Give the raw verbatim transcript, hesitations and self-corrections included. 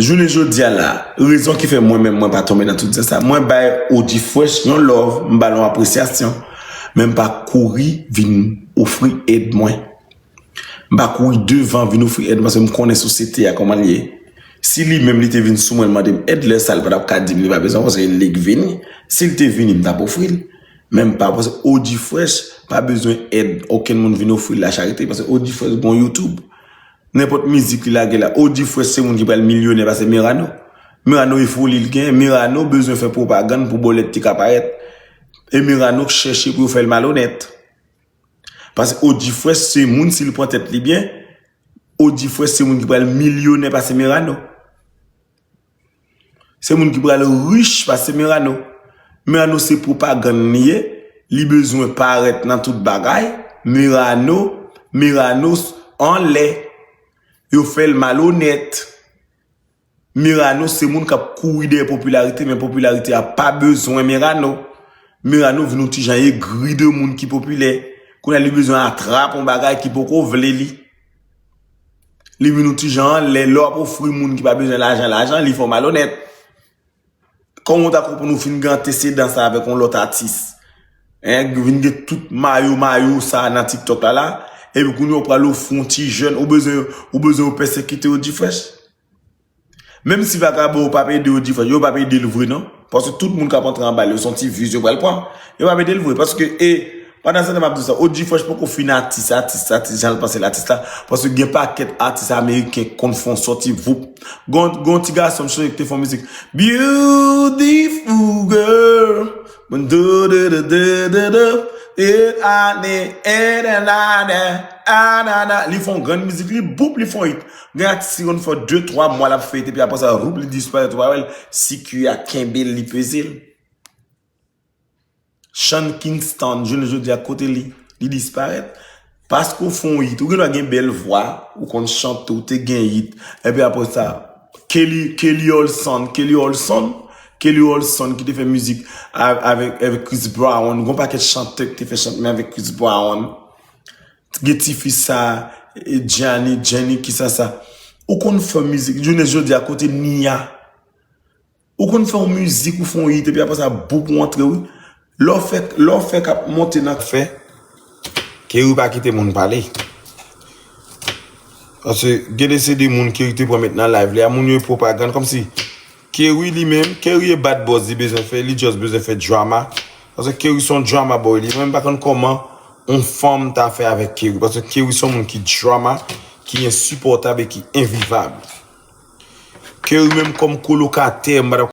Jounen jodi a la, rezon ki fè mwen menm mwen pa tonbe nan tout sa sa, mwen bay O G Fresh yon love, m ba l yon apresyasyon, men m pa kouri vin ofri èd mwen. M pa kouri devan vin ofri èd mwen, paske m konnen sosyete a kòman l ye. Si li menm li te vin sou mwen, l mande m èd, lè sa l pa t ap ka di m li pa bezwen, paske li k vini. Si l te vini, m t ap ofri l. Men m pa, paske O G Fresh pa bezwen èd okenn moun vin ofri l lacharite, paske O G Fresh gon YouTube. Nenpòt mizik li lage la, O G Fresh se moun ki pral milyonè pase Merano. Merano e foli l gen, Merano bezwen fè pwopagann pou bòlèt li ka parèt. E Merano k chèche pou yo fè l malonèt. Paske O G Fresh se moun, si l pran tèt li byen, O G Fresh se moun ki pral milyonè pase Merano. Se moun ki pral rich pase Merano. Merano se pwopagann li ye. Li bezwen parèt nan tout bagay. Merano, Merano anlè. Yo fè l malonèt. Merano se moun k ap kouri dèyè popilarite, men popilarite a pa bezwen Merano. Merano vin yon ti jan egri de moun ki popilè. Kounye a li bezwen atrap yon bagay ki poko vle li. Li vin yon ti jan anlè, lè w ap ofri moun ki pa bezwen lajan, lajan, li fè w malonèt. Kòman w ta konprann ou fin gen antesedan sa avèk yon lòt atis? Hein, vin gen tout mayo, mayo sa nan TikTok la la. Epi kounye a w pral ofri yon ti jèn, ou bezwen, ou bezwen yo pèsekite O G Fresh? Menm si vakabon yo p ap ede O G Fresh, yo p ap ede l vre non. Paske tout moun k ap antre anba l yo, se yon ti views yo pral pran. Yo p ap ede l vre. Paske, e, pandan se tan m ap di sa, O G Fresh poko fin atis, atis, atis, jan l panse l atis la. Paske gen pakèt atis ameriken k konn fè yon sòti voup. Gon, gon ti gason m sonje ki te fè yon mizik. Beautiful girl. Li fè yon grenn mizik, li boup, li fè yon hit. Gen atis ki konn fè de twa mwa l ap fè hit, epi apre sa, roup, li disparèt, ou pa wè l, sikui a kenbe l, li peze l. Sean Kingston, jounen jodi a, kote li? Li disparèt. Paske w fè yon hit, ou gendwa gen bèl vwa, ou konn chante, ou te gen hit. Epi apre sa, Kelly, Kelly Olson, Kelly Olson, Kelly Olson ki te fè mizik a-, avèk, avèk Chris Brown. Gon pakèt chantè ki te fè chante, men avèk Chris Brown. Gen tifi sa, e, Jenny, Jenny, kisa sa? Ou konn fè mizik, jounen jodi a, kote Nia? Ou konn fè yon mizik, ou fè yon hit, epi apre sa, boup, ou antre, wi. Lè w fè, lè w fè k ap monte nan fè, Kerry pa kite moun pale. Paske gen de se de moun Kerry te pran met nan live li a, moun yo e pwopagann, kòmsi Kerry li menm, Kerry e bad buzz li bezwen fè, li just bezwen fè drama. Paske Kerry se yon drama boy li, mwen m pa konn kòman yon fanm ta fè avèk Kerry, paske Kerry se yon moun ki drama, ki ensipòtab e ki envivab. Kerry menm kòm kolokatè, m pa t